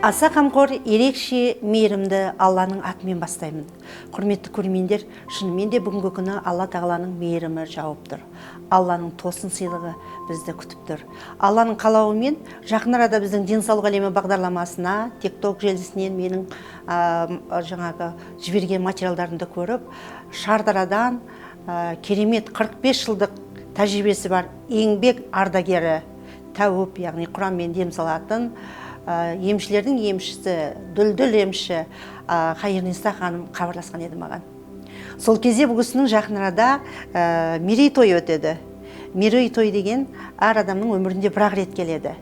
Аса қамқор, ерекше мейірімді Алланың атымен бастаймын. Құрметті көрермендер, шынымен де бүгінгі күні Алла Тағаланың мейірімі жауып тұр. Алланың тосын сыйлығы бізді күтіп тұр. Алланың қалауымен жақын арада біздің «Денсаулық әлемі» бағдарламасына TikTok желісінен менің жаңағы жіберген материалдарымды көріп, Шардарадан керемет 45 жылдық тәжірибесі бар еңбек ардагері, тәуіп, яғни Құранмен дем салатын емшілердің емшісі, дүлдүл емші Хайырниса ханым хабарласқан еді маған. Сол кезде бұл кісінің жақын арада мерейтойы өтеді. Мерейтой деген әр адамның өмірінде бір ақ рет келеді.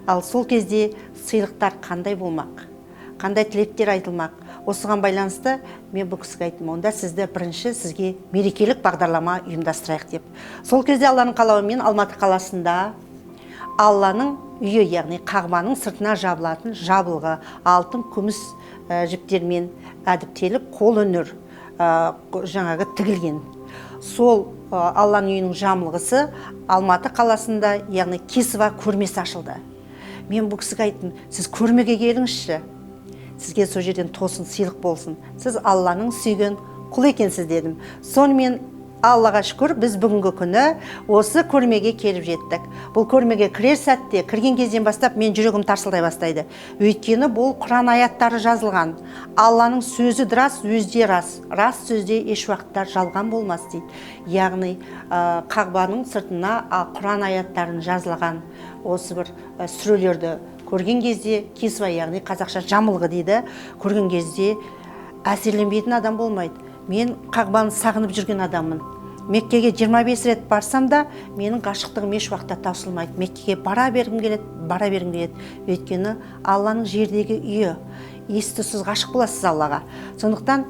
Ал сол кезде сыйлықтар қандай болмақ, қандай тілектер айтылмақ, осыған байланысты мен бұл кісіге айттым: «Онда сізді бірінші, сізге мерекелік бағдарлама ұйымдастырайық», – деп. Сол кезде Алланың қалауымен Алматы қаласында Алланың үйі, яғни Қағбаның сыртына жабылатын жабылғы, алтын күміс жіптермен әдіптеліп, қолөнер жаңағы тігілген сол Алланың үйінің жамылғысы Алматы қаласында, яғни кисва көрмесі ашылды. Мен бұл кісіге айттым: «Сіз көрмеге келіңізші, сізге сол жерден тосын сыйлық болсын, сіз Алланың сүйген құлы екенсіз», – дедім. Сонымен, Аллаға шүкір, біз бүгінгі күні осы көрмеге келіп жеттік. Бұл көрмеге кірер сәтте, кірген кезден бастап мен жүрегім тарсылдай бастайды, өйткені бұл Құран аяттары жазылған. Алланың сөзі рас, өзі де рас, рас сөзде еш уақытта жалған болмас дейді. Яғни Қағбаның сыртына Құран аяттарын жазылған осы бір сүрелерді көрген кезде, кисва, яғни қазақша жамылғы дейді, көрген кезде әсерленбейтін адам болмайды. Мен Қағбаны сағынып жүрген адаммын. Меккеге 25 рет барсам да, менің ғашықтығым еш уақытта таусылмайды. Меккеге бара бергім келеді, бара бергім келеді, өйткені Алланың жердегі үйі, ес-түссіз ғашық боласыз Аллаға. Сондықтан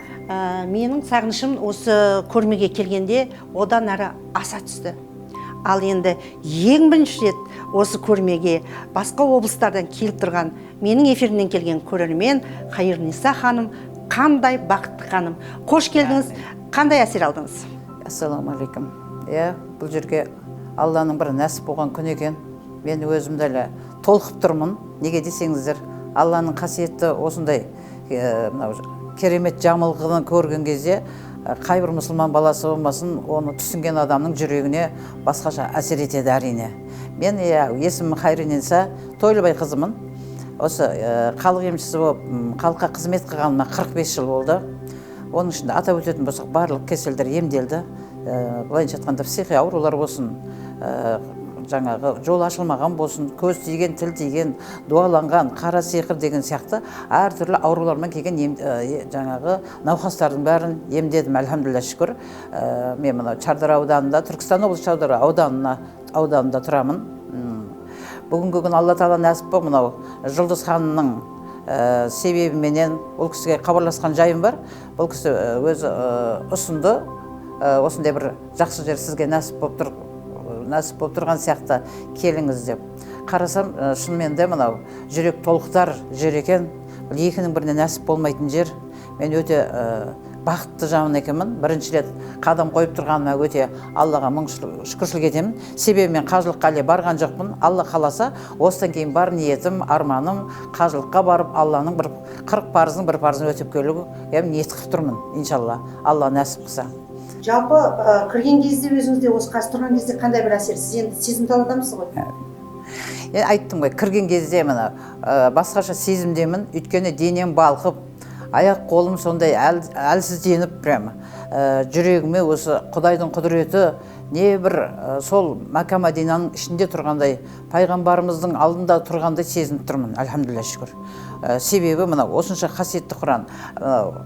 менің сағынышым осы көрмеге келгенде одан әрі аса түсті. Ал енді ең бірінші рет осы көрмеге басқа облыстардан келіп тұрған, менің эфирімнен келген көрермен Хайырниса ханым қандай бақытты ханым! Қош келдіңіз! Қандай әсер алдыңыз? Ассалаумағалейкум! Иә, бұл жерге Алланың бір нәсіп болған күні екен. Мен өзім де әлі толқып тұрмын. Неге десеңіздер, Алланың қасиетті осындай мынау керемет жамылғыны көрген кезде қай бір мұсылман баласы болмасын, оны түсінген адамның жүрегіне басқаша әсер етеді, әрине. Мен, иә, есімім Хайринниса Тойлыбай қызымын. Осы халық емшісі болып халыққа қызмет қылғаныма 45 жыл болды. Оның ішінде атап өтетін болсақ, барлық кеселдер емделді. Былайынша айтқанда, психи аурулар болсын, жаңағы жол ашылмаған болсын, көз тиген, тіл тиген, дуаланған, қара сиқыр деген сияқты әртүрлі аурулармен келген жаңағы науқастардың бәрін емдедім, альхамдулилля, шүкір. Мен мына Шардара ауданында, Түркістан облысы Шардара ауданында тұрамын. Бүгінгі күн Алла Тағала нәсіп болып, мынау Жұлдыз ханымның себебіменен ол кісіге хабарласқан жайым бар. Бұл кісі өзі ұсынды, осындай бір жақсы жер сізге нәсіп болып тұр, нәсіп болып тұрған сияқты, келіңіз деп. Қарасам, шынымен де мынау жүрек толқытар жер екен. Бұл екінің біріне нәсіп болмайтын жер. Мен өте бақытты жан екенмін. Бірінші рет қадам қойып тұрғаныма өте Аллаға мың шүкіршілік етемін. Себебі мен қажылыққа әлі барған жоқпын. Алла қаласа, осыдан кейін бар ниетім, арманым қажылыққа барып, Алланың бір 40 парызының бір парызын өтеп келуге ниет қылып тұрмын, иншалла, Алла нәсіп қылса. Жалпы кірген кезде, өзіңізде осы қазір тұрған кезде қандай бір әсер? Сіз енді сезімтал адамсыз ғой. Енді айттым ғой, кірген кезде мына басқаша сезімдемін, өйткені денем балқып, аяқ қолым сондай әлсізденіп, прямо жүрегіме осы Құдайдың құдіреті не бір сол Мәкә, Мәдинаның ішінде тұрғандай, пайғамбарымыздың алдында тұрғандай сезініп тұрмын, альхамдулилля, шүкір. Себебі мына осынша қасиетті Құран,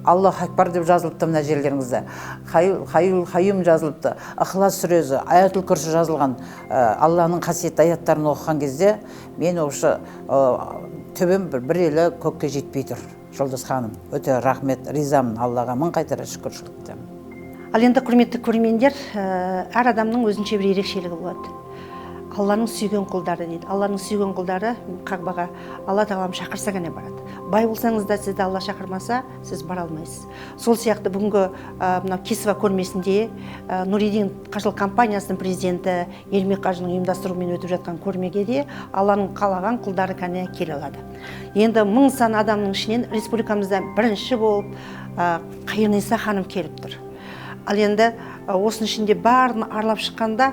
Аллаху акбар деп жазылыпты мына жерлеріңізде, Хайюл Хайюм жазылыпты, Ықылас сүресі, Аятул Күрсі жазылған. Алланың қасиетті аяттарын оқыған кезде мен осы төбем бір елі көкке жетпей тұр. Жұлдыз ханым, өте рахмет, ризамын, Аллаға мың қайтара шүкіршілік етемін. Ал енді, құрметті көрермендер, әр адамның өзінше бір ерекшелігі болады. Алланың сүйген құлдары дейді. Алланың сүйген құлдары Қағбаға Алла тағалам шақырса ғана барады. Бай болсаңыз да, сізді Алла шақырмаса, сіз бара алмайсыз. Сол сияқты бүгінгі мынау Кисва көрмесінде Нуридин қажылық компаниясының президенті Ермек қажының ұйымдастыруымен өтіп жатқан көрмеге де Алланың қалаған құлдары кәне келе алады. Енді мың сан адамның ішінен республикамызда бірінші болып Қайырниса ханым келіп тұр. Ал енді осының ішінде барын аралап шыққанда,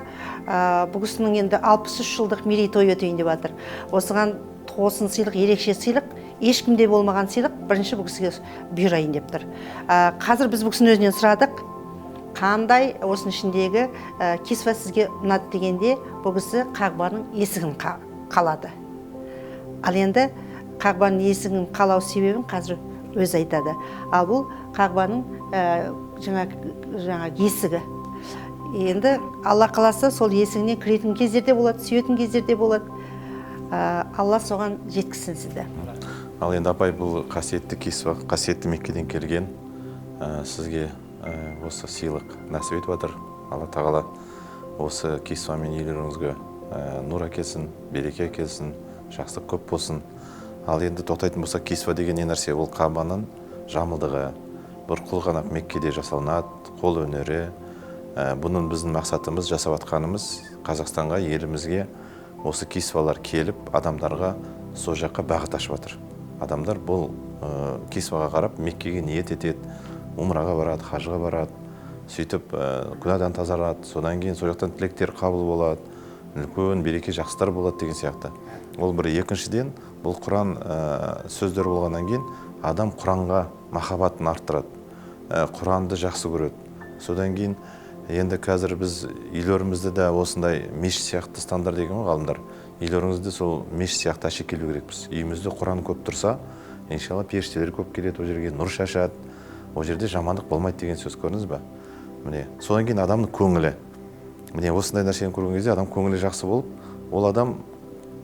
бұл кісінің енді 63 жылдық мерейтойы өтейін деп жатыр. Осыған тосын сыйлық, ерекше сыйлық, ешкімде болмаған сыйлық бірінші бұл кісіге бұйырайын деп тұр. Қазір біз бұл кісінің өзінен сұрадық, қандай осының ішіндегі кисва сізге ұнады дегенде, бұл кісі Қағбаның есігін қалады. Ал енді Қағбаның есігін қалау себебін қазір өзі айтады. Ал бұл Қағбаның жаңа есігі. Енді Алла қаласа, сол есігіне кіретін кездер де болады, сүйетін кездер де болады. Алла соған жеткізсін сізді. Ал енді, апай, бұл қасиетті кисва, қасиетті Меккеден келген, сізге осы сыйлық нәсіп етіп жатыр. Алла тағала осы кисвамен үйлеріңізге нұр әкелсін, береке әкелсін, жақсылық көп болсын. Ал енді тоқтайтын болсақ, кисва деген не нәрсе? Ол Қағбаның жамылдығы. Бір құлғанақ Меккеде жасалынады, қол өнері. Бұның біздің мақсатымыз, жасап жатқанымыз, Қазақстанға, елімізге осы кисвалар келіп, адамдарға сол жаққа бағыт ашып жатыр. Адамдар бұл кисваға қарап Меккеге ниет етеді, умраға барады, хажға барады, сөйтіп күнәдан тазарады, содан кейін сол жақтан тілектер қабыл болады, үлкен береке, жақсылар болады деген сияқты. Ол бір. Екіншіден, бұл Құран сөздері болғаннан кейін адам Құранға махаббатын арттырады, Құранды жақсы көреді. Содан кейін енді қазір біз үйлерімізді де осындай мешіт сияқты стандарт деген ғой ғалымдар. Үйлеріңізді сол мешіт сияқты әшекейлеу керекпіз. Үйімізде Құран көп тұрса, иншалла, періштелер көп келеді, ол жерге нұр шашады, ол жерде жамандық болмайды деген сөз, көрдіңіз ба? Міне, содан кейін адамның көңілі. Міне, осындай нәрсені көрген кезде адам көңілі жақсы болып, ол адам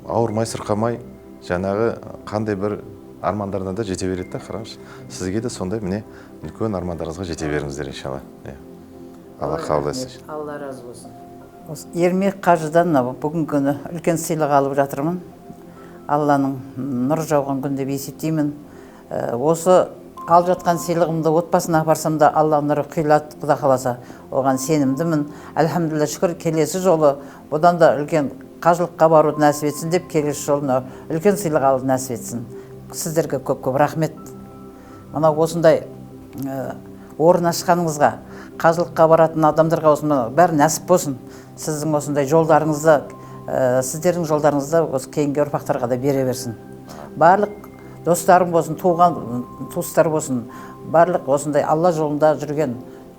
ауырмай, сырқамай, жаңағы қандай бір армандарына да жете береді да, қараңызшы. Сізге де сондай, міне, үлкен армандарыңызға жете беріңіздер, иншалла. Иә. Алла қабыл етсін. Алла разы болсын. Осы Ермек қажыдан мынау бүгінгі күні үлкен сыйлық алып жатырмын. Алланың нұр жауған күн деп есептеймін. Осы алып жатқан сыйлығымды отбасына апарсам да, Алла нұры құйылады, Құда қаласа. Оған сенімдімін. Әлхамдулилла, шүкір, келесі жолы бұдан да үлкен қажылыққа баруды нәсіп етсін деп, келесі жолы мынау үлкен сыйлық алуды нәсіп етсін. Сіздерге көп-көп рахмет. Мынау осындай орын ашқаныңызға, қажылыққа баратын адамдарға осыны бәрі нәсіп болсын. Сіздің осындай жолдарыңызды, сіздердің жолдарыңызды осы кейінгі ұрпақтарға да бере берсін. Барлық достарым болсын, туған туыстар болсын, барлық осындай Алла жолында жүрген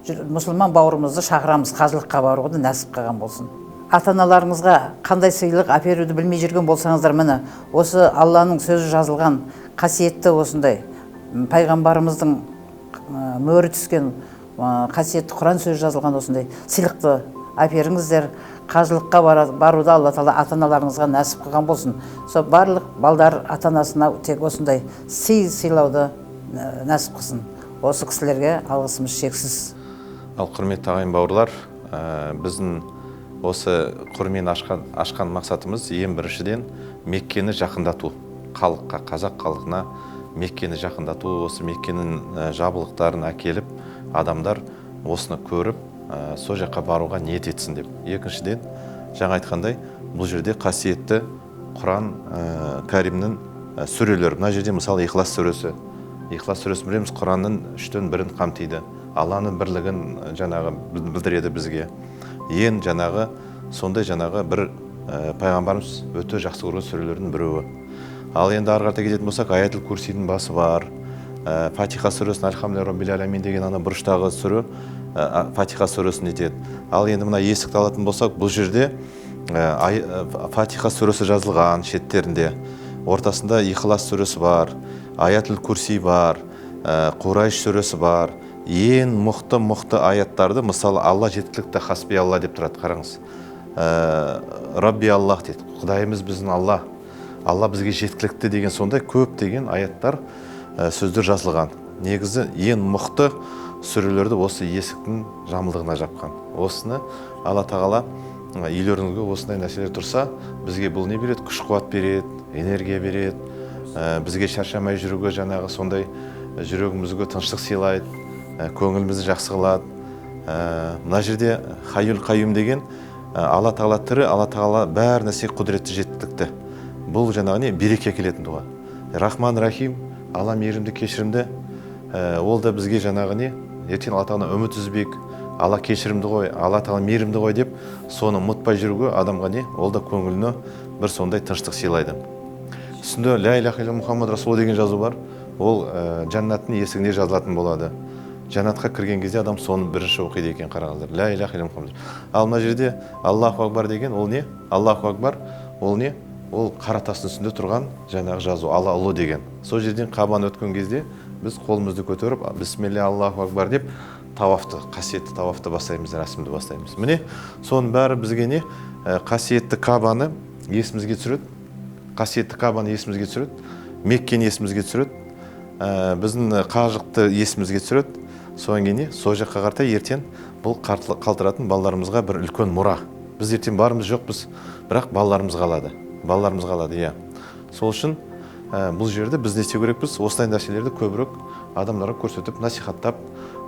мұсылман бауырымызды шақырамыз, қажылыққа баруды нәсіп қылған болсын. Ата-аналарыңызға қандай сыйлық әперуді білмей жүрген болсаңыздар, міне, осы Алланың сөзі жазылған қасиетті осындай пайғамбарымыздың мөрі түскен қасиетті Құран сөзі жазылған осындай сыйлықты әперіңіздер. Қажылыққа баруды Алла тағала ата-аналарыңызға нәсіп қылған болсын. Сол барлық балдар ата-анасына тек осындай сый сыйлауды нәсіп қылсын. Осы кісілерге алғысымыз шексіз. Ал құрметті ағайын бауырлар, біздің осы көрмені ашқан мақсатымыз ең біріншіден Меккені жақындату, халыққа, қазақ халқына Меккені жақындату, осы Меккенің жабылықтарын әкеліп, адамдар осыны көріп, сол жаққа баруға ниет етсін деп. Екіншіден, жаңа айтқандай, бұл жерде қасиетті Құран Кәрімнің сүрелері. Мына жерде мысалы Ихлас сүресі. Ихлас сүресін білеміз, Құранның үштен бірін қамтиды. Алланың бірлігін жаңағы білдіреді бізге. Ең жаңағы сондай жаңағы бір пайғамбарымыз өте жақсы көрген сүрелердің біреуі. Ал енді ары қарата кететін болсақ, Аятул Курсидің басы бар. Фатиха сүресін, Альхамдулилля роббил аламин деген ана бұрыштағы сүре, Фатиха сүресін етеді. Ал енді мына есікті алатын болсақ, бұл жерде Фатиха сүресі жазылған шеттерінде. Ортасында Ихлас сүресі бар, Аятул Курси бар, Қурайш сүресі бар. Ең мықты-мықты аяттарды, мысалы, Алла жеткілікті, Хасби Алла деп тұрады, қараңыз. Рабби Аллах дейді, Құдайымыз біздің Алла. Алла бізге жеткілікті деген сондай көптеген аяттар, сөздер жазылған. Негізі ең мықты сүрелерді осы есіктің жамылдығына жапқан. Осыны Алла Тағала Үйлеріңізге осындай нәрселер тұрса, бізге бұл не береді? Күш қуат береді, энергия береді, бізге шаршамай жүруге жаңағы сондай жүрегімізге тыныштық сыйлайды, көңілімізді жақсы қылады. Мына жерде Хайюл Қайюм деген Алла Тағала тірі, Алла Тағала бәр нәрсе құдіретті, жеткілікті. Бұл жаңағы не? Береке әкелетін дұға. Рахман Рахим, Алла мейірімді, кешірімді. Ол да бізге жаңағы не? Ертең Алла Тағаладан үміт үзбек, Алла кешірімді ғой, Алла Тағала мейірімді ғой деп соны ұмытпай жүруге адамға не? Ол да көңіліне бір сондай тыныштық сыйлайды. Үстінде Ля иляха илля Мухаммад Расулу деген жазу бар. Ол жәннаттың есігінде жазылатын болады. Жәннатқа кірген кезде адам соны бірінші оқиды екен, қараңыздар. Ля иляха илля Мухаммад. Ал мына жерде Аллаху акбар деген ол не? Аллаху акбар ол не? Ол қара тастың үстінде тұрған жаңағы жазу, Алла ұлы деген. Сол жерден Қабаны өткен кезде біз қолымызды көтеріп, бисмилля Аллаху акбар деп тавафты, қасиетті тавафты бастаймыз, рәсімді бастаймыз. Міне, соның бәрі бізге не? Қасиетті Кабаны есімізге түсіреді. Қасиетті Кабаны есімізге түсіреді. Меккені есімізге түсіреді. Біздің қажылықты есімізге түсіреді. Содан кейін не? Сол жаққа қаратай ертең бұл қалтыратын балаларымызға бір үлкен мұра. Біз ертең барымыз жоқпыз, бірақ балаларымыз қалады. Балаларымыз қалады, иә. Сол үшін бұл жерде біз не істеу керекпіз? Осындай нәрселерді көбірек адамдарға көрсетіп, насихаттап,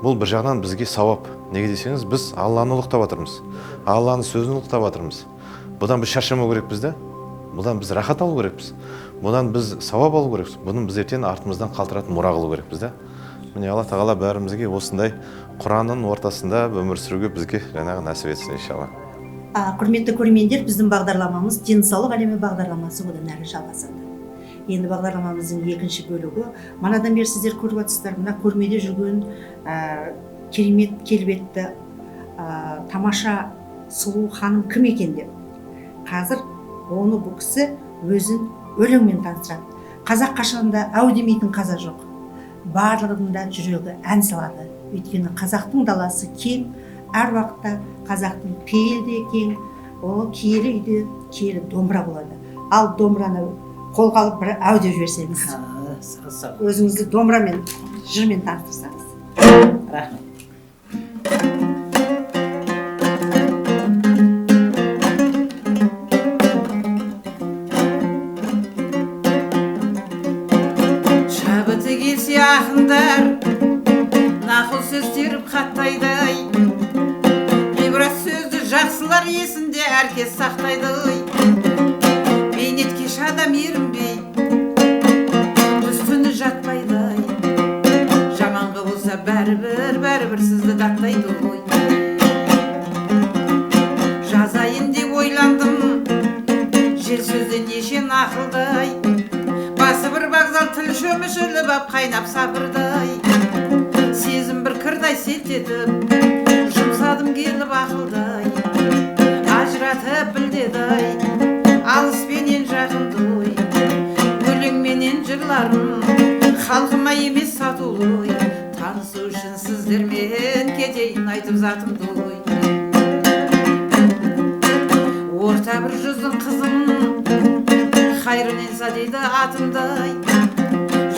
бұл бір жағынан бізге сауап. Неге десеңіз, біз Алланы ұлықтап жатырмыз. Алланың сөзін ұлықтап жатырмыз. Бұдан біз шаршамау керекпіз де. Бұдан біз рахат алу керекпіз. Бұдан біз сауап алу керекпіз. Бұны біз ертең артымыздан қалдыратын мұра қылу керекпіз де. Міне, Алла Тағала бәрімізге осындай Құранның ортасында өмір сүруге бізге жаңағы нәсіп етсін, иншалла. Құрметті көрермендер, біздің бағдарламамыз Денсаулық әлемі бағдарламасы одан әрі жалғасады. Енді бағдарламамыздың екінші бөлігі. Манадан бері сіздер көріп жатсыздар, мына көрмеде жүрген, керемет келбетті, тамаша сұлу ханым кім екен деп. Қазір оны бұл кісі өзін өлеңмен таныстырады. Қазақ қашанда әу демейтін қазақ жоқ. Барлығының да жүрегі ән салады. Өйткені қазақтың даласы кең, әр уақытта қазақтың пейілі де кең, ол киелі үйде киелі домбыра болады. Ал домбыраны қолға алып бір әу деп жіберсеңіз. Өзіңізді домбырамен, жырмен таныстырсаңыз. Рахмет. Шабыты келсе ақындар, нақыл сөз теріп хаттайды. Ғибрат сөзді жақсылар есінде әркез сақтайды. Бейнеткеш адам ерінбей, түс түні жатпайды. Жаманғы болса бәрібір, бәрібір сізді даттайды ғой. Жазайын деп ойландым, жел сөзден неше нақылдай. Басы бір вокзал тіл шөмішіліп ап қайнап сабырдай. Сезім бір кірдай селтетіп, жұмсадым келіп ақылдай. Ажыратып білдеді-ай, алыс пенен жақынды ой. Өлеңменен жырларым, халқыма емес сатулы ой. Танысу үшін сіздермен кетейін айтып затымды ой. Орта бір жүздің қызын, Хайрунниса дейді атымдай.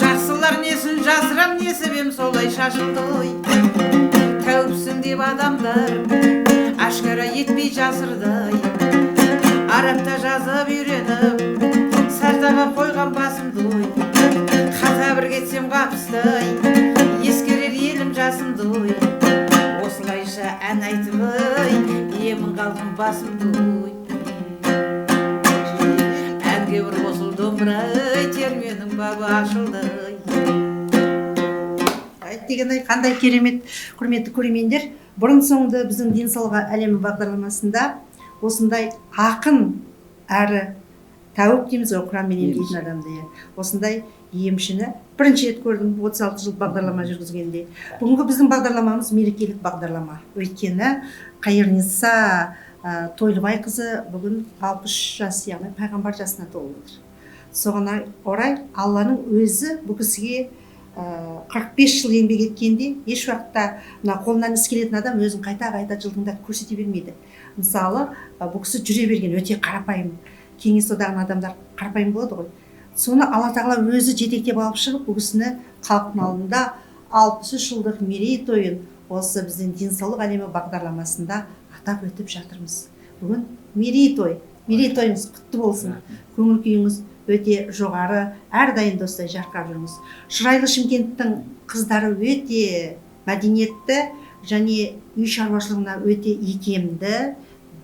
Жақсылар несін жасырам, несібем солай шашылды ой. Тәуіпсің деп адамдар ашкара етпей жасырдай. Арабта жазып үйреніп, саждаға қойған басымды ой. Қата бір кетсем қапыстай, ескерер елім жасымды ой. Осылайша ән айтып ой, емін қалдым басымды ой. Әнге бір қосыл домбыра, терменің бабы ашылды. Айт деген ай, қандай керемет, құрметті көрермендер. Бұрын соңды біздің Денсаулық әлемі бағдарламасында осындай ақын әрі тәуіп дейміз ғой, Құранмен емдейтін адамды, иә. Осындай емшіні бірінші рет көрдім 36 жыл бағдарлама жүргізгенде. Бүгінгі біздің бағдарламамыз мерекелік бағдарлама. Өйткені Қайырниса Тойлыбай қызы бүгін 63 жас, яғни пайғамбар жасына толып отыр. Соған орай Алланың өзі бұл кісіге 45 жыл еңбек еткенде еш уақытта мына қолынан іс келетін адам өзін қайта-қайта жылдыңдатып көрсете бермейді. Мысалы, бұл кісі жүре берген өте қарапайым. Кеңес одағының адамдар қарапайым болады ғой. Соны Алла Тағала өзі жетектеп алып шығып, бұл кісіні халықтың алдында 63 жылдық мерейтойын осы біздің Денсаулық әлемі бағдарламасында атап өтіп жатырмыз. Бүгін мерейтой. Мерейтойыңыз құтты болсын. Көңіл күйіңіз өте жоғары, әрдайым достай жарқырап жүріңіз. Шырайлы Шымкенттің қыздары өте мәдениетті және үй шаруашылығына өте икемді,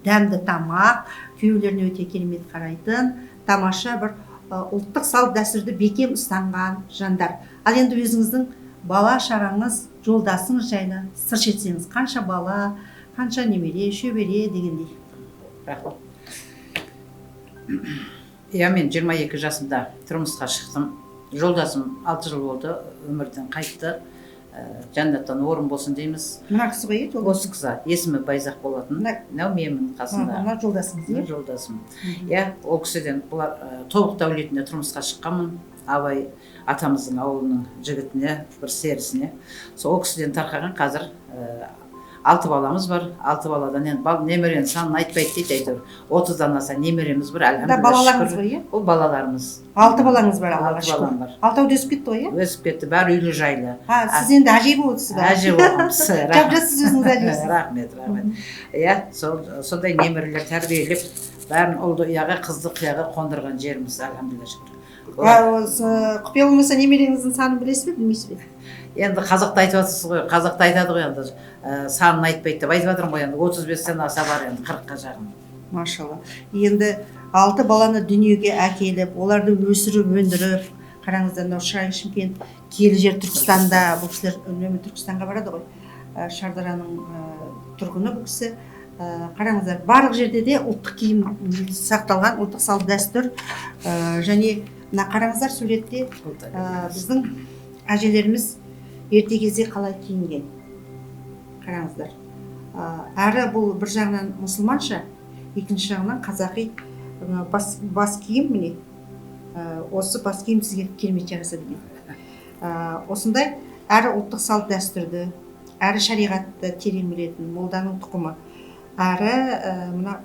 дәмді тамақ, күйеулеріне өте керемет қарайтын, тамаша бір ұлттық салт дәстүрді бекем ұстанған жандар. Ал енді өзіңіздің бала шағаңыз, жолдасыңыз жайлы сыр шертсеңіз, қанша бала, қанша немере, шөбере дегендей. Рахмет. Иә, мен 22 жасымда тұрмысқа шықтым. Жолдасым 6 жыл болды, өмірден қайтты. Жәннаттан орын болсын дейміз. Мына кісі ғой, жолдасым? Осы кісі, есімі Байзақ болатын. Мынау менің қасымда. Мына жолдасыңыз, иә? Жолдасым. Иә, ол кісіден бұлар Тобық дәулетіне тұрмысқа шыққанмын. Абай атамыздың ауылының жігітіне, бір серісіне. Сол ол кісіден тарқаған қазір 6 баламыз бар. 6 баладан енді немеренің санын айтпайды дейді, әйтеуір 30-дан аса немереміз бар, әлхамдулилля. Балаларыңыз ғой, иә? Ол балаларымыз. 6 балаңыз бар, Аллаға 6 шүкір. балам бар. Алтауы өсіп кетті ғой, иә? Өсіп кетті, бәрі үйлі жайлы. Сіз енді әже болыпсыз ба? Әже болғанбыз. Жап-жассыз өзіңіз әжесіз. Рахмет, рахмет. Иә, сондай немерелер тәрбиелеп, бәрін ұлды ұяға, қызды қияға қондырған жеріміз, әлхамдулилля шүкір. Құпия болмаса немереңіздің санын білесіз бе, білмейсіз бе? Енді қазақта айтып жатырсыз ғой, қазақта айтады ғой енді, санын айтпайды деп айтып жатырмын ғой енді, 35-тен аса бар енді, 40-қа жақын. Машалла. Енді 6 баланы дүниеге әкеліп, оларды өсіріп, өндіріп, қараңыздар, мынау Шырайлы Шымкент, киелі жер Түркістанда, бұл кісілер үнемі Түркістанға барады ғой. Шардараның тұрғыны бұл кісі. Қараңыздар, барлық жерде де ұлттық киім сақталған, ұлттық салт дәстүр, және мына қараңыздар суретте біздің әжелеріміз ерте кезде қалай киінген. Қараңыздар. Әрі бұл бір жағынан мұсылманша, екінші жағынан қазақи бас киім, міне. Осы бас киім сізге керемет жарасады екен. Осындай әрі ұлттық салт дәстүрді, әрі шариғатты терең білетін молданың тұқымы, әрі мына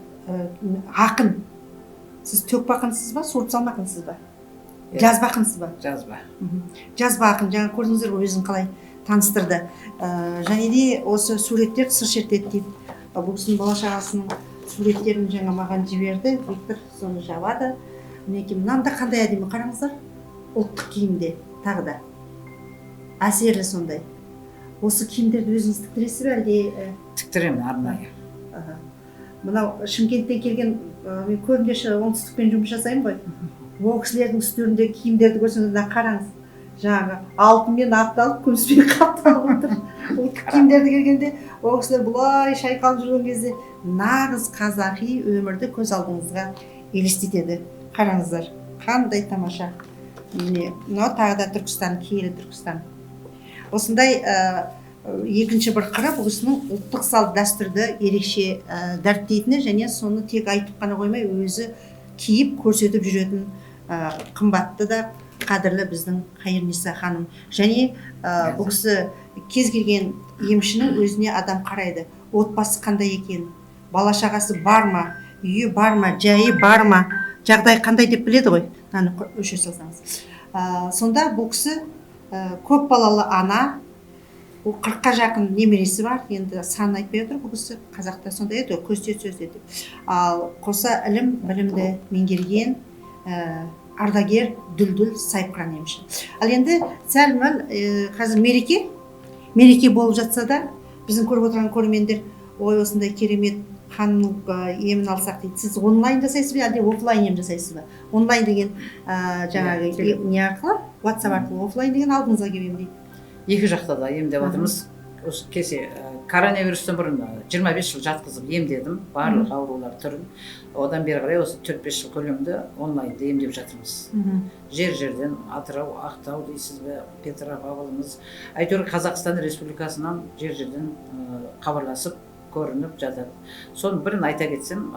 ақын. Сіз төкпе ақынсыз ба, суырып салма ақынсыз ба? Жазба ақынсыз ба? Жазба. Жазба ақын, жаңа көрдіңіздер ғой өзін қалай таныстырды. Және де осы суреттер сыр шертеді дейді. Бұл кісінің бала шағасының суреттерін жаңа маған жіберді. Виктор соны жабады. Мінекей, мынаны да қандай әдемі, қараңыздар. Ұлттық киімде тағы да. Әсерлі сондай. Осы киімдерді өзіңіз тіктіресіз бе әлде? Тіктіремін арнайы. Мынау Шымкенттен келген, мен көбінесе оңтүстікпен жұмыс жасаймын ғой. Ол кісілердің үстеріндегі киімдерді көрсеңіз, мына қараңыз, жаңағы алтынмен ақталып, күміспен қапталып отыр. Ұлттық киімдерді келгенде ол кісілер бұлай шайқалып жүрген кезде нағыз қазақи өмірді көз алдыңызға елестетеді. Қараңыздар, қандай тамаша. Міне, мынау тағы да Түркістан, киелі Түркістан. Осындай екінші бір қыры бұл кісінің ұлттық салт дәстүрді ерекше дәріптейтіні және соны тек айтып қана қоймай, өзі киіп көрсетіп жүретін қымбатты да қадірлі біздің Қайырниса ханым. Және бұл кісі кез келген емшінің өзіне адам қарайды. Отбасы қандай екен, бала шағасы бар ма, үйі бар ма, жайы бар ма, жағдай қандай деп біледі ғой. Мынаны өшіре салсаңыз. Сонда бұл кісі көп балалы ана, ол 40-қа жақын немересі бар, енді санын айтпай отыр бұл кісі, қазақта сондай еді, көз тиеді сөз еді. Ал қоса ілім білімді меңгерген ардагер дүлдүл сайыпқыран емші. Ал енді сәл мәл қазір мереке болып жатса да, біздің көріп отырған көрермендер, ой, осындай керемет ханымның емін алсақ дейді. Сіз онлайн жасайсыз ба, әлде офлайн ем жасайсыз ба? Онлайн деген жаңағы не арқылы, WhatsApp арқылы, офлайн деген алдыңызға келіп емдейді. Екі жақта да емдеп жатырмыз. Осы кесе коронавирустан бұрын 25 жыл жатқызып емдедім барлық аурулар түрін. Одан бері қарай осы 4-5 жыл көлемінде онлайнда емдеп жатырмыз. Жер-жерден, Атырау, Ақтау дейсіз бе, Петропавлымыз, әйтеуір Қазақстан Республикасынан жер-жерден хабарласып көрініп жатады. Соның бірін айта кетсем,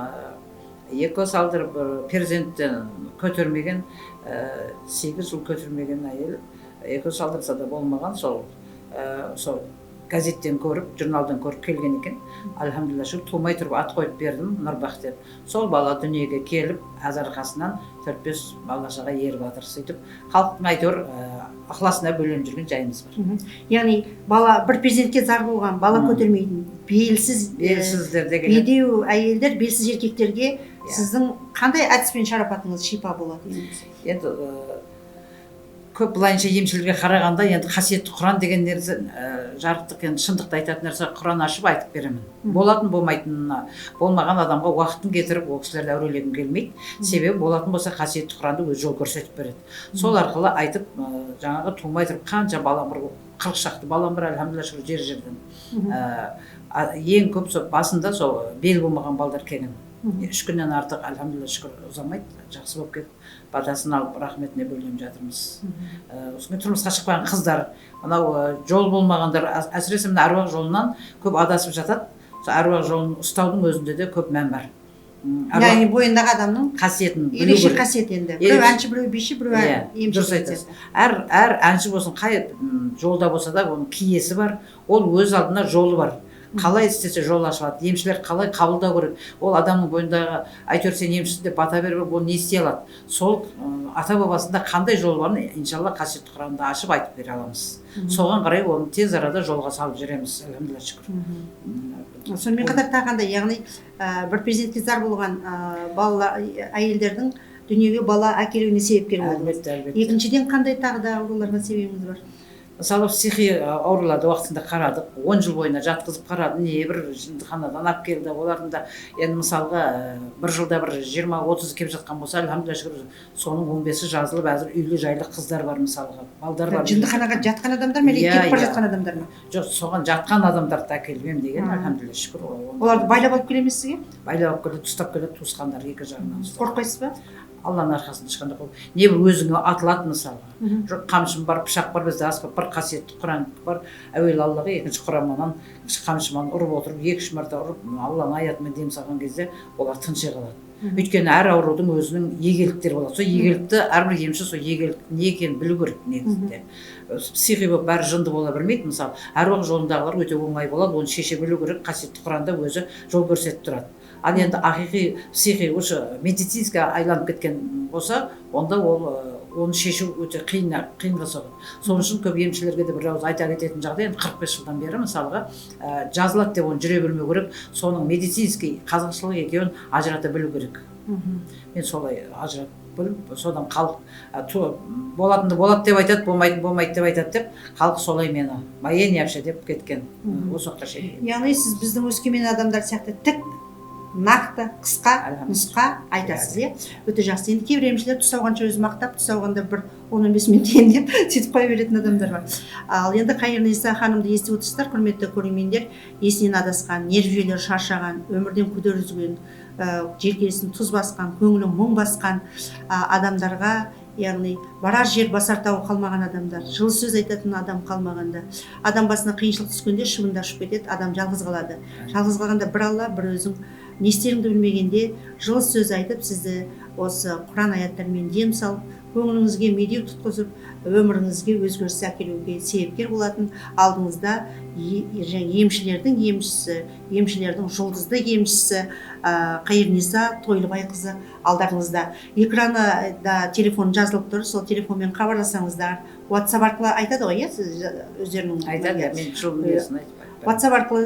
ЭКО салдырып перзенттен көтермеген, 8 жыл көтермеген әйел ЭКО салдырса да болмаған, сол Газеттен көріп, журналдан көріп келген екен. Альхамдулилля шүкір, тумай тұрып ат қойып бердім, Нұрбақ деп. Сол бала дүниеге келіп, аз арқасынан 4-5 бала шаға еріп жатыр. Сөйтіп халықтың әйтеуір ықыласына бөленіп жүрген жайымыз бар. Яғни бала бір перзентке зар болған, бала көтермейтін, белсіз, белсіздер де келеді. Бедеу әйелдер, белсіз еркектерге сіздің қандай әдіспен шарапатыңыз шипа болады? Енді көп былайынша емшілерге қарағанда енді қасиетті Құран деген нәрсе, жарықтық енді шындықты айтатын нәрсе, Құран ашып айтып беремін. Болатын болмайтынына, болмаған адамға уақытын кетіріп ол кісілерді әурелегім келмейді. Себебі болатын болса қасиетті Құранды өз жол көрсетіп береді. Сол арқылы айтып, жаңағы тумай тұрып қанша балам бар, 40 шақты балам бар, альхамдулилля шүкір, жер жерден. Ең көп сол басында сол бел болмаған балдар келген. 3 күннен артық альхамдулилля шүкір ұзамайды, жақсы болып кетіп, батасын алып рахметіне бөленіп жатырмыз. Осымен тұрмысқа шықпаған қыздар, мынау жол болмағандар, әсіресе мына әруақ жолынан көп адасып жатады. Сол әруақ жолын ұстаудың өзінде де көп мән бар. Яғни бойындағы адамның қасиетін білу ерекше керек. Қасиет енді. Біреу әнші, біреу биші, біреу емші. Дұрыс айтасыз. Әр әнші болсын, қай жолда болса да оның киесі бар, ол өз алдына жолы бар. Қалай істесе жол ашылады, емшілер қалай қабылдау керек, ол адамның бойындағы әйтеуір сен емшісің деп бата беріп, ол не істей алады? Сол ата бабасында қандай жол барын иншалла қасиетті Құранды ашып айтып бере аламыз. Соған қарай оны тез арада жолға салып жүреміз, альхамдулилля шүкір. Сонымен қатар тағы қандай, яғни бір перзентке зар болған балалар, әйелдердің дүниеге бала әкелуіне себепкер болдыңыз. Әлбетте, әлбетте. Екіншіден қандай тағы да ауруларға себебіңіз бар? Мысалы, психи ауруларды уақытында қарадық, 10 жыл бойына жатқызып қарадым, не бір жындыханадан алып келді, олардың да енді мысалға бір жылда бір 20-30 келіп жатқан болса, альхамдулилля шүкір, соның 15-і жазылып, әзір үйлі жайлы қыздар бар, мысалға, балдар бар. Жындыханаға жатқан адамдар ма, әлде кетіп бара жатқан адамдар ма? Жоқ, соған жатқан адамдарды әкеліп емдеген, альхамдулилля шүкір. Оларды байлап алып келе ме сізге? Байлап алып келеді, ұстап келеді, туысқандар екі жағынан ұстап. Қорықпайсыз ба? Алланың арқасында ешқандай қорық. Не бір өзіңе атылады мысалға. Жоқ, қамшым бар, пышақ бар, бізде аспап бар, қасиетті Құран бар. Әуелі Аллаға, екінші Құранманан қамшыман ұрып отырып, 2-3 мәрте ұрып, Алланың аятымен дем салған кезде олар тынши қалады. Өйткені әр аурудың өзінің егеліктері болады. Сол егелікті әрбір емші сол егелік не екенін білу керек негізінде. Психи болып бәрі жынды бола бермейді. Мысалы, әруақ жолындағылар өте оңай болады, оны шеше білу керек. Қасиетті Құранда өзі жол көрсетіп тұрады. Ал енді ақиқи психи уже медицинский айланып кеткен болса, онда ол оны шешу өте қиынға соғады. Сол үшін көп емшілерге де бір ауыз айта кететін жағдай, енді 45 жылдан бері мысалға, жазылады деп оны жүре бермеу керек, соның медицинский қазақшылық екеуін ажырата білу керек. Мен солай ажыратып біліп, содан халық, болатынды болады деп айтады, болмайтын болмайды деп айтады деп, халық солай мені моя не вообще деп кеткен. Осы уақытқа шейін. Яғни сіз біздің Өскемен адамдар сияқты тік, нақты, қысқа нұсқа айтасыз, иә? Өте жақсы. Енді кейбір емшілер түс ауғанша өзі мақтап, түс ауғанда бір 10-15 минут емдеп, сөйтіп қоя беретін адамдар бар. Ал енді Қайырниса ханымды естіп отырсыздар, құрметті көрермендер, есінен адасқан, нерв жүйелері шаршаған, өмірден күдер үзген, желкесін тұз басқан, көңілін мұң басқан, адамдарға, яғни барар жер басар тауы қалмаған адамдар, жылы сөз айтатын адам қалмағанда, адам басына қиыншылық түскенде шыбын да ұшып кетеді, адам жалғыз қалады. Жалғыз қалғанда бір Алла, бір өзің не істеріңді білмегенде жылы сөз айтып, сізді осы Құран аяттарымен дем салып, көңіліңізге медеу тұтқызып, өміріңізге өзгеріс әкелуге себепкер болатын алдыңызда емшілердің емшісі, емшілердің жұлдызды емшісі, Қайырниса Тойлыбайқызы алдарыңызда. Экранда телефон жазылып тұр, сол телефонмен хабарласаңыздар, WhatsApp арқылы айтады ғой, иә, сіз өздерінің Айтады, иә. мен жылдың несін айтып айтпаймын. WhatsApp арқылы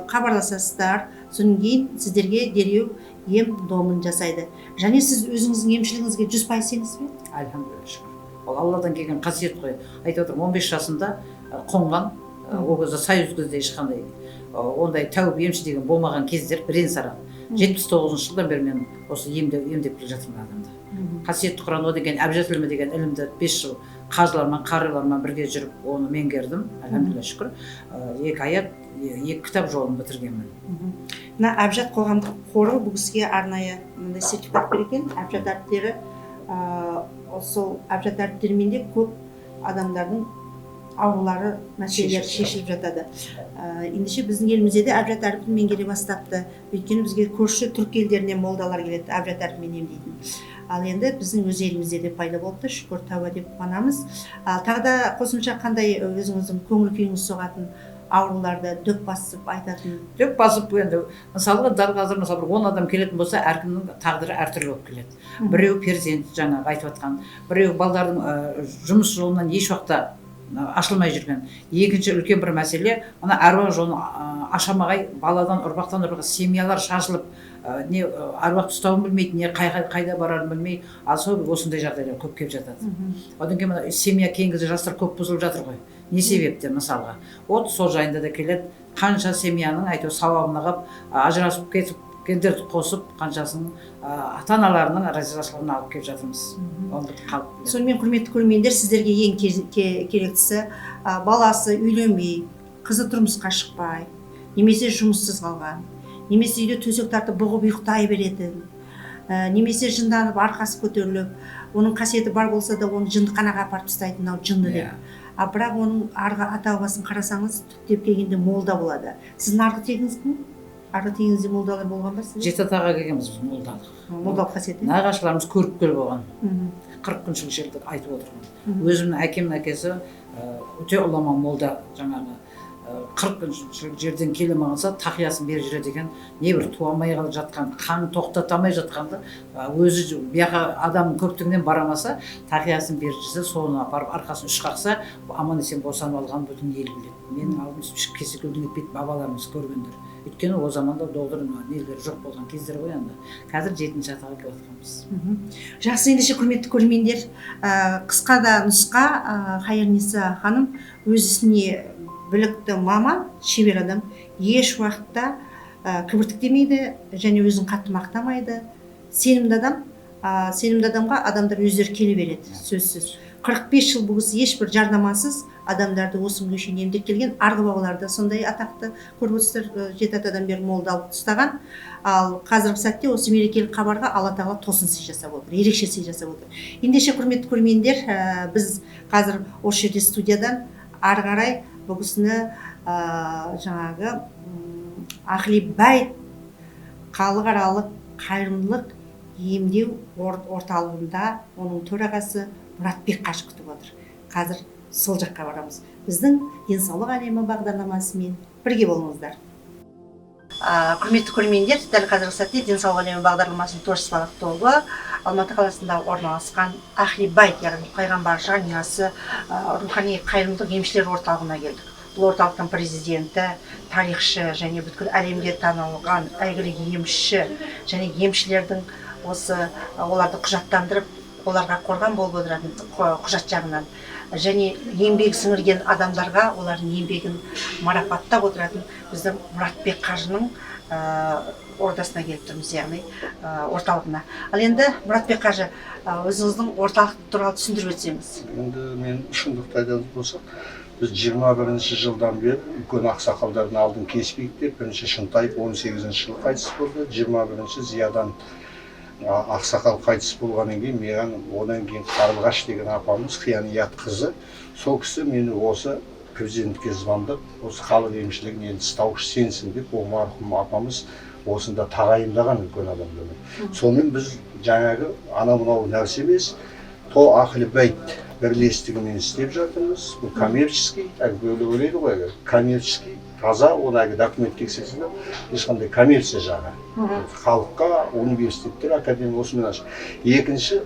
хабарласасыздар, содан кейін сіздерге дереу ем домын жасайды. Және сіз өзіңіздің емшілігіңізге 100% сенесіз бе? Альхамдулилля шүкір. Ол Алладан келген қасиет қой. Айтып отырмын, 15 жасында қонған, ол кезде союз кезде ешқандай, ондай тәуіп емші деген болмаған кездер бірен саран. 79 жылдан бері мен осы емдеп келе жатырмын адамды. Қасиетті Құран о деген әбжат ілімі деген ілімді 5 жыл қажылармен, қарилармен бірге жүріп оны меңгердім. Альхамдулилля шүкір. 2 аят, 2 кітап жолын бітіргенмін. Мына Әбжат қоғамдық қоры бұл кісіге арнайы мындай сертификат берген. Әбжат әріптері, сол Әбжат әріптерімен де көп адамдардың аурулары, мәселелері шешіліп жатады. Ендеше біздің елімізде де Әбжат әріпін меңгере бастапты. Өйткені бізге көрші түрік елдерінен молдалар келеді Әбжат әрпімен емдейтін. Ал енді біздің өз елімізде де пайда болыпты, шүкір тәуба деп қуанамыз. Ал тағы да қосымша қандай өзіңіздің көңіл күйіңіз соғатын ауруларды дөп басып айтатын. Дөп басып енді мысалға дәл қазір мысалы бір 10 адам келетін болса, әркімнің тағдыры әртүрлі болып келеді. Біреу перзент, жаңағы айтып жатқан, біреу балдардың жұмыс жолынан еш уақытта ашылмай жүрген. Екінші үлкен бір мәселе, мына әруақ жолын ашамағай баладан ұрпақтан ұрпаққа семьялар шашылып, не әруақты ұстауын білмейді, не қайда барарын білмей, ал сол осындай жағдайлар көп келіп жатады. Одан кейін мына семья кейінгі кезде жастар көп бұзылып жатыр ғой. Не себептен мысалға? От сол жайында да келеді. Қанша семьяның әйтеуір сауабына қалып, ажырасып кетіп кеткендерді қосып, қаншасының ата-аналарының ризашылығын алып келіп жатырмыз. Оны халық біледі. Сонымен, құрметті көрермендер, сіздерге ең керектісі, баласы үйленбей, қызы тұрмысқа шықпай, немесе жұмыссыз қалған, немесе үйде төсек тартып бұғып ұйықтай беретін, немесе жынданып арқасы көтеріліп, оның қасиеті бар болса да оны жындыханаға апарып тастайтын, мынау жынды деп. А бірақ оның арғы ата-бабасын қарасаңыз, түптеп келгенде молда болады. Сіздің арғы тегіңіз кім? Арғы тегіңізде молдалар болған ба сізде? Жеті атаға келгенбіз біз молдалық. Молдалық қасиеті? Нағашыларымыз көріпкел болған. 40 күншілік жерді айтып отырмын. Өзімнің әкемнің әкесі өте ұлама молда, жаңағы 40 күншілік жерден келе алмағанса тақиясын беріп жүреді екен. Не бір туа алмай қалып жатқан, қан тоқтата алмай жатқанды, өзі бұяққа адамның көптігінен бара алмаса, тақиясын беріп жүрсе, соны апарып арқасын үш қақса, аман есен босанып алған бүтін ел біледі. Менің алдым кесе көлдең етпейді бабаларымыз көргендер. Өйткені о заманда доғдыр нелер жоқ болған кездер ғой енді. Қазір жетінші атаға келіп жатқанбыз. Жақсы, ендеше құрметті көрермендер, қысқа да нұсқа, Хайырниса ханым өз ісіне білікті маман, шебер адам, еш уақытта кібіртіктемейді және өзін қатты мақтамайды. Сенімді адам, сенімді адамға адамдар өздері келе береді, сөзсіз. 45 жыл бұл кісі ешбір жарнамасыз адамдарды осы күнге шейін емдеп келген. Арғы бабалары да сондай атақты, көріп отырсыздар, жеті атадан бері молдалық ұстаған. Ал қазіргі сәтте осы мерекелік хабарға Алла тағала тосын сый жасап отыр, ерекше сый жасап отыр. Ендеше, құрметті көрермендер, біз қазір осы жерде студиядан ары қарай бұл кісіні, жаңағы Ахли Байт халықаралық қайырымдылық емдеу орталығында оның төрағасы Мұратбек қажы күтіп отыр. Қазір сол жаққа барамыз. Біздің Денсаулық әлемі бағдарламасымен бірге болыңыздар. Құрметті көрермендер, дәл қазіргі сәтте Денсаулық әлемі бағдарламасының творчестволық тобы Алматы қаласында орналасқан Ахли Байт, яғни пайғамбар жанұясы, рухани қайырымдылық емшілер орталығына келдік. Бұл орталықтың президенті, тарихшы және бүткіл әлемге танылған әйгілі емші және емшілердің осы, оларды құжаттандырып, оларға қорған болып отыратын құжат жағынан және еңбек сіңірген адамдарға олардың еңбегін марапаттап отыратын біздің Мұратбек қажының ордасына келіп тұрмыз, яғни орталығына. Ал енді Мұратбек қажы, өзіңіздің орталық туралы түсіндіріп өтсеңіз. Енді мен шындықты айтатын болсақ, біз 21 жылдан бері үлкен ақсақалдардың алдын кеспейік деп, бірінші Шынтаев 18 жылы қайтыс болды, 21 Зиядан ақсақал қайтыс болғаннан кейін маған одан кейін Қарлығаш деген апамыз, Қияният қызы, сол кісі мені осы президентке звондап, осы халық емшілігін енді ұстаушы сенсің деп, ол марқұм апамыз осында тағайындаған үлкен адамдармен. Сонымен біз жаңағы анау мынау нәрсе емес, то Ахли Бәйт бірлестігімен істеп жатырмыз. Бұл коммерческий, әлгі біреулер ойлайды ғой, әлгі коммерческий, таза, оны әлгі документ тексерсе, ешқандай коммерция жағы. Халыққа, университеттер, академия осымен ашық. Екінші,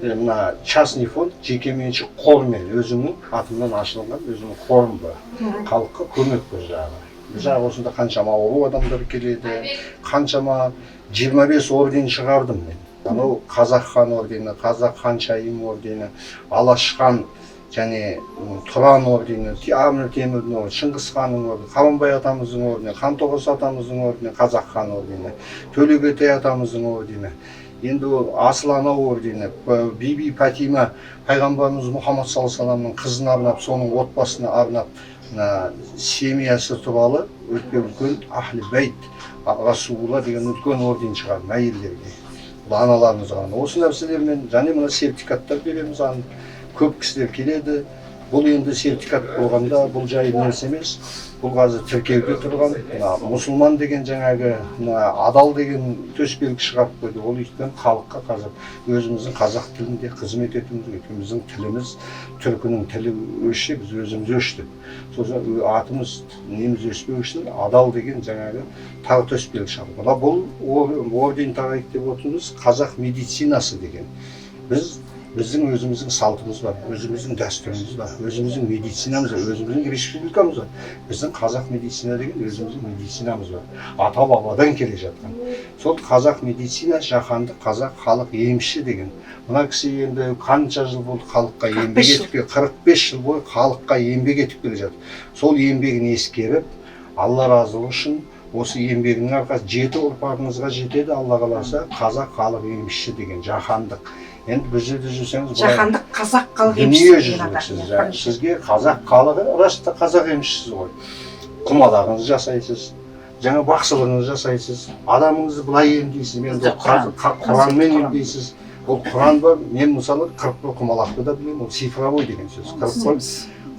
мына частный фонд, жекеменшік қормен, өзімнің атымнан ашылған өзімнің қорым бар. Халыққа көмек бір жағы. Бір жағы осында қаншама ауру адамдар келеді, қаншама 25 орден шығардым мен. Анау Қазақ хан ордені, Қазақ ханшайым ордені, Алаш хан және Тұран ордені, Әмір Темірдің ордені, Шыңғыс ханның ордені, Қабанбай атамыздың ордені, Хантоғыс атамыздың ордені, Қазақ хан ордені, Төлегетай атамыздың ордені, енді ол Асыл ана ордені, Биби Фатима пайғамбарымыз Мұхаммад саллаллаху алейхи вассаламның қызына арнап, соның отбасына арнап, мына семьясы туралы өте үлкен Ахли Бәйт Расулулла деген үлкен орден шығардым әйелдерге. Бұл аналарымызға. Осы нәрселермен және мына сертификаттар береміз, аны көп кісілер келеді. Бұл енді сертификат болғанда, бұл жай нәрсе емес. Бұл қазір тіркеуде тұрған, мына мұсылман деген, жаңағы мына адал деген төсбелгі шығарып қойды. Ол өйткені халыққа қазір өзіміздің қазақ тілінде қызмет етуіміз, өйткені біздің тіліміз, түркінің тілі өшсе, біз өзіміз өштік. Сосын атымыз, неміз өшпеу үшін адал деген жаңағы тағы төсбелгі шығарды. Мына бұл орден тағайық деп отырмыз, қазақ медицинасы деген. Біздің өзіміздің салтымыз бар, өзіміздің дәстүріміз бар, өзіміздің медицинамыз бар, өзіміздің республикамыз бар. Біздің қазақ медицина деген өзіміздің медицинамыз бар, ата бабадан келе жатқан. Сол қазақ медицина, жаһандық қазақ халық емші деген. Мына кісі енді қанша жыл болды халыққа еңбек етіп, 45 жыл бойы халыққа еңбек етіп келе жатыр. Сол еңбегін ескеріп, Алла разылығы үшін, осы еңбегінің арқасы жеті ұрпағыңызға жетеді, Алла қаласа, қазақ халық емшісі деген жаһандық. Енді бұл жерде жүрсеңіз, жаһандық қазақ халық емшісі дүниежүзілік сіз, сізге қазақ халығы, рас та қазақ емшісіз ғой. Құмалағыңызды жасайсыз, жаңа бақсылығыңызды жасайсыз, адамыңызды былай емдейсіз. Мен Құранмен емдейсіз. Ол Құран бар. Мен мысалы 41 құмалақты да білемін. Ол цифровой деген сөз.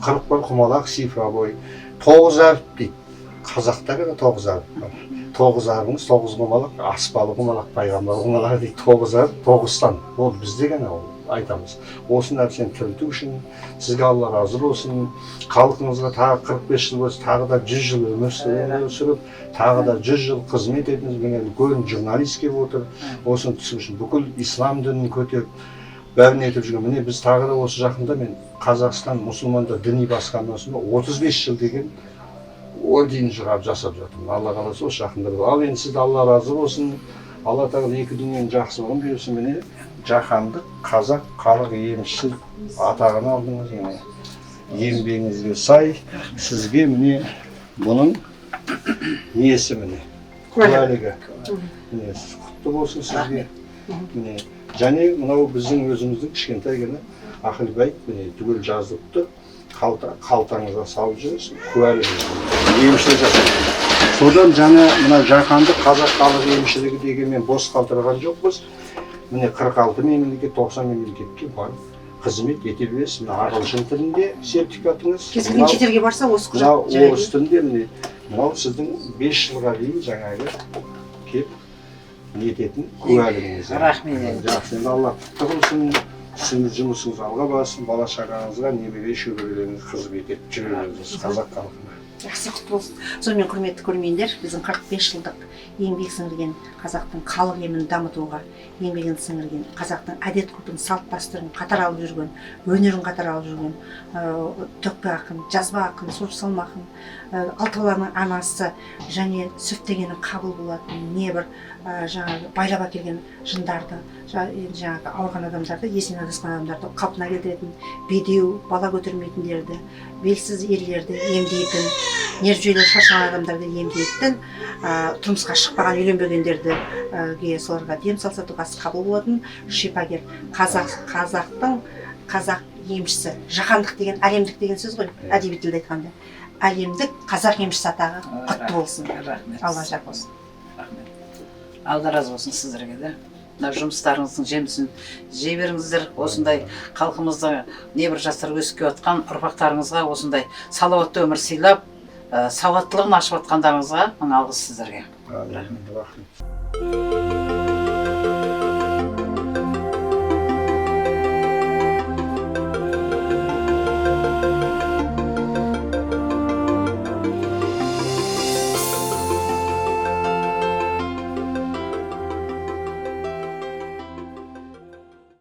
41 құмалақ цифровой. 9 әріп дейді. Қазақта ғана 9 әріп бар. 9 әрібіңіз, 9 құмалақ, аспалы құмалақ, пайғамбар құмалағы дейді. 9 әріп, 9 сан. Ол бізде ғана ол айтамыз. Осы нәрсені тірілту үшін сізге Алла разы болсын. Халқыңызға тағы 45 жыл болса, тағы да 100 жыл өмір сүріп, тағы да 100 жыл қызмет етіңіз. Міне, үлкен журналист келіп отыр. Осыны түсу үшін бүкіл ислам дінін көтеріп, бәрін етіп жүрген. Міне, біз тағы да осы жақында мен Қазақстан мұсылмандар діни басқармасында 35 жыл деген орден шығарып жасап жатырмын. Алла қаласа, осы жақында. Ал енді сізді Алла разы болсын. Алла тағала екі дүниенің жақсылығын берсін. Міне, жаһандық қазақ халық емшісі атағын алдыңыз. Міне, еңбегіңізге сай сізге, міне, бұның несі, міне, куәлігі. Міне, құтты болсын сізге. Міне, және мынау біздің өзіміздің кішкентай ғана Ахил Бәйт, міне, түгел жазылып тұр. Қалтаңызға салып жүресіз, куәлігіңіз, емшілік жасайды. Содан жаңа мына жаһандық қазақ халық емшілігі дегенмен бос қалдырған жоқпыз. Міне, 46 мемлекет, 90 мемлекетке барып қызмет ете бересіз. Мына ағылшын тілінде сертификатыңыз. Кез келген шетелге барса, осы мынау құжат. Орыс тілінде. Міне, мынау сіздің 5 жылға дейін жаңағы келіп нететін куәлігіңіз. Рахмет. Жақсы, енді Алла құтты қылсын. Ісіңіз, жұмысыңыз алға бассын, бала шағаңызға, немере шөберелеріңізге қызмет етіп жүре беріңіз қазақ халқына. Жақсы, құтты болсын. Сонымен, құрметті көрермендер, біздің 45 жылдық еңбек сіңірген, қазақтың халық емін дамытуға еңбегін сіңірген, қазақтың әдет ғұрпын, салт дәстүрін қатар алып жүрген, өнерін қатар алып жүрген, төкпе ақын, жазба ақын, суырып салма ақын, алты баланың анасы және сүфтегенің қабыл болатын небір жаңағы байлап әкелген жындарды, енді жаңағы ауырған адамдарды, есінен адасқан адамдарды қалпына келтіретін, бедеу, бала көтермейтіндерді, белсіз ерлерді емдейтін, нерв жүйелері шаршаған адамдарды емдейтін, тұрмысқа шықпаған, үйленбегендерді соларға дем салса, дұғасы қабыл болатын шипагер, қазақтың қазақ емшісі, жаһандық деген әлемдік деген сөз ғой әдеби тілде айтқанда, әлемдік қазақ емшісі атағы құтты болсын. Рахмет. Алла жар болсын. Рахмет, Алла разы болсын сіздерге де. Мына жұмыстарыңыздың жемісін жей беріңіздер. Осындай халқымызда небір жастар өсіп келе жатқан ұрпақтарыңызға осындай салауатты өмір сыйлап, сауаттылығын ашып жатқандарыңызға мың алғыс сіздерге. Рахмет, рахмет.